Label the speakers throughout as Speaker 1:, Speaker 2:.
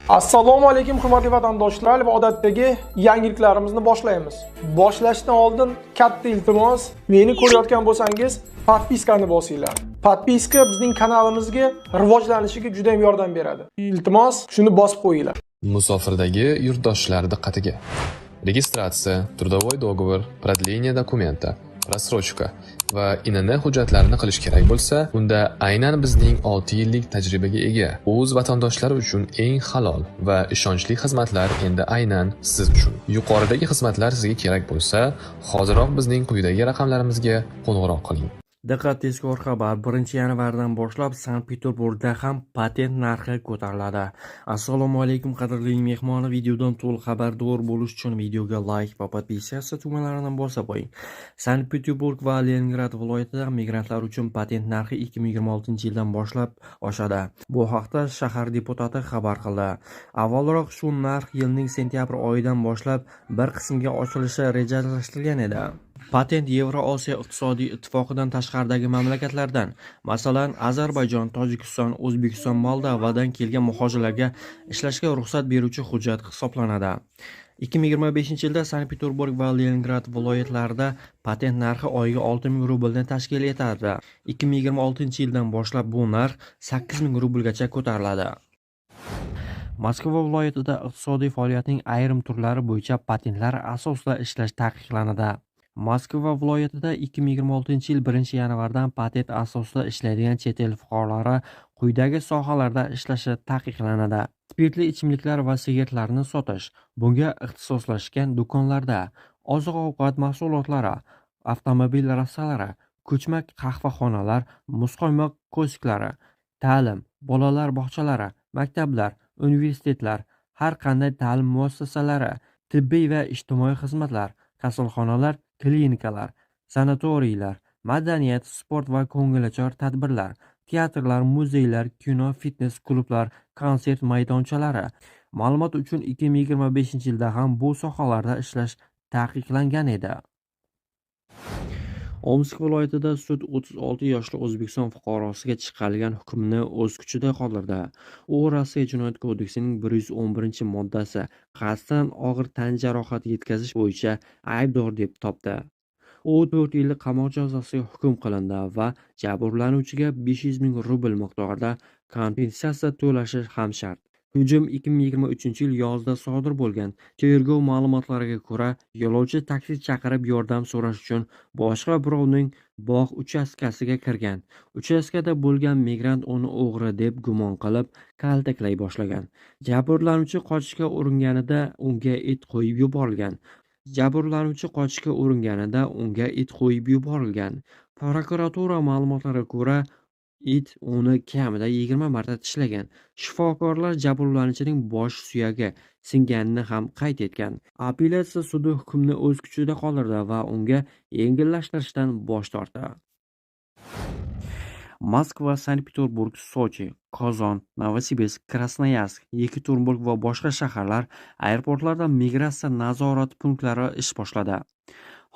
Speaker 1: Assalomu alaykum hurmatli vatandoshlar va odatdagi yangiliklarimizni boshlaymiz. Boshlashdan oldin katta iltimos, meni ko'rayotgan bo'lsangiz, podpiskani bosinglar. Podpiska bizning kanalimizga rivojlanishiga juda ham yordam beradi. Iltimos, shuni bosib qo'yinglar.
Speaker 2: Musofirdagi yurtdoshlar diqqatiga. Регистрация, трудовой договор, продление документа, рассрочка va ИНН hujjatlarini qilish kerak bo'lsa, unda aynan bizning 6 yillik tajribaga ega o'z vatandoshlari uchun eng halol va ishonchli xizmatlar endi aynan siz uchun. Yuqoridagi xizmatlar sizga kerak bo'lsa, hoziroq bizning quyidagi raqamlarimizga qo'ng'iroq qiling.
Speaker 3: Diqqat, tezkor xabar! 1-yanvardan boshlab Sankt-Peterburgda ham patent narxi ko'tariladi. Assalomu alaykum, qadrli mehmon. Videodan to'liq xabardor bo'lish uchun videoga like va подписаться tugmalarini bosib qo'ying. Sankt-Peterburg va Leningrad viloyatida migrantlar uchun patent narxi 2026-yildan boshlab oshadi. Bu haqda shahar deputati xabar qildi. Avvalroq shu narx yilning sentyabr oyidan boshlab bir qismga oshirilishi rejalashtirilgan edi. Patent Yevrosiyo iqtisodiy ittifoqidan tashqaridagi mamlakatlardan, masalan, Ozarbayjon, Tojikiston, O'zbekiston, Moldovadan kelgan muhojirlarga ishlashga ruxsat beruvchi hujjat hisoblanadi. 2025-yilda Sankt-Peterburg va Leningrad viloyatlarida patent narxi oyiga 6000 rublni tashkil etardi. 2026-yildan boshlab bu narx 8000 rublgacha ko'tariladi. Moskva viloyatida iqtisodiy faoliyatning ayrim turlari bo'yicha patentlar asosida ishlash taqiqlanadi. Moskva viloyatida 2026-yil 1-yanvardan patent asosida ishlaydigan chet el fuqarolari quyidagi sohalarda ishlashi taqiqlanadi: spirtli ichimliklar va sigaretlarni sotish, bunga ixtisoslashgan do'konlarda, oziq-ovqat mahsulotlari, avtomobil rastalari, ko'chma qahvaxonalar, muzqaymoq kiosklari, ta'lim, bolalar bog'chalari, maktablar, universitetlar, har qanday ta'lim muassasalari, tibbiy va ijtimoiy xizmatlar, kasalxonalar, klinikalar, sanatoriylar, madaniyat, sport va ko'ngilochar tadbirlar, teatrlar, muzeylar, kino, fitnes klublar, konsert maydonchalari. Ma'lumot uchun, 2025-yilda ham bu sohalarda ishlash taqiqlangan edi. Omsk viloyatida sud 36 yoshli O'zbekiston fuqarosiga chiqarilgan hukmni o'z kuchida qoldirdi. U Rossiya Jinoyat kodeksining 111-moddasi qasddan og'ir tan jarohati yetkazish bo'yicha aybdor deb topdi. U 4 yillik qamoq jazosiga hukm qilindi va jabrlanuvchiga 500 ming rubl miqdorida kompensatsiya to'lashi ham shart. Hujum 2023-yil yozda sodir bo'lgan. Tergov ma'lumotlariga ko'ra, yo'lovchi taksi chaqirib yordam so'rash uchun boshqa birovning bog' uchastkasiga kirgan. Uchastkada bo'lgan migrant uni o'g'ri deb gumon qilib, kaltaklay boshlagan. Jabrlanuvchi qochishga uringanida unga it qo'yib yuborilgan. Jabrlanuvchi qochishga uringanida unga it qo'yib yuborilgan. Prokuratura ma'lumotlariga ko'ra, it uni kamida 20 marta tishlagan. Shifokorlar jabrlanuvchining bosh suyagi singanini ham qayd etgan. Apellyatsiya sudi hukmni o'z kuchida qoldirdi va unga yengillashtirishdan bosh tortdi. Moskva, Sankt-Peterburg, Sochi, Qozon, Novosibirsk, Krasnoyarsk, Yekaterinburg va boshqa shaharlar aeroportlarida migratsiya nazorat punktlari ish boshladi.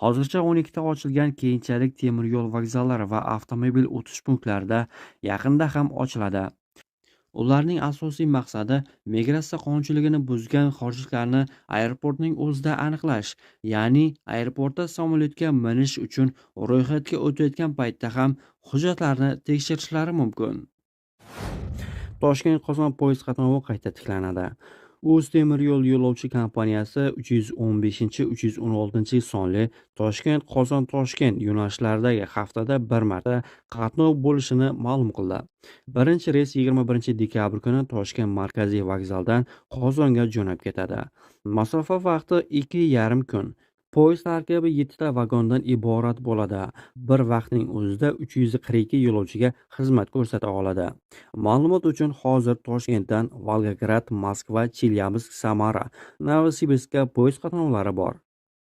Speaker 3: Hozircha 12 ta ochilgan, keyinchalik temir yo'l vokzallari va avtomobil o'tish punktlarida yaqinda ham ochiladi. Ularning asosiy maqsadi migratsiya qonunchiligini buzgan xorijliklarni aeroportning o'zida aniqlash, ya'ni aeroportda samolyotga minish uchun ro'yxatga o'tayotgan paytda ham hujjatlarni tekshirishlari mumkin. Toshkent-Qozon poyezd qatnovi qayta tiklanadi. O'ztemiryo'l yo'lovchi kompaniyasi 315-316 sonli Toshkent-Qozon-Toshkent yo'nalishlaridagi haftada bir marta qatnov bo'lishini ma'lum qildi. Birinchi reys 21-dekabr kuni Toshkent markaziy vokzalidan Qozonga jo'nab ketadi. Masofa vaqti 2,5 kun. Poyezd tarkibi 7 ta vagondan iborat bo'ladi. Bir vaqtning o'zida 342 yo'lovchiga xizmat ko'rsata oladi. Ma'lumot uchun, hozir Toshkentdan Volgograd, Moskva, Chelyabinsk, Samara, Novosibirskka poyezd qatnovlari bor.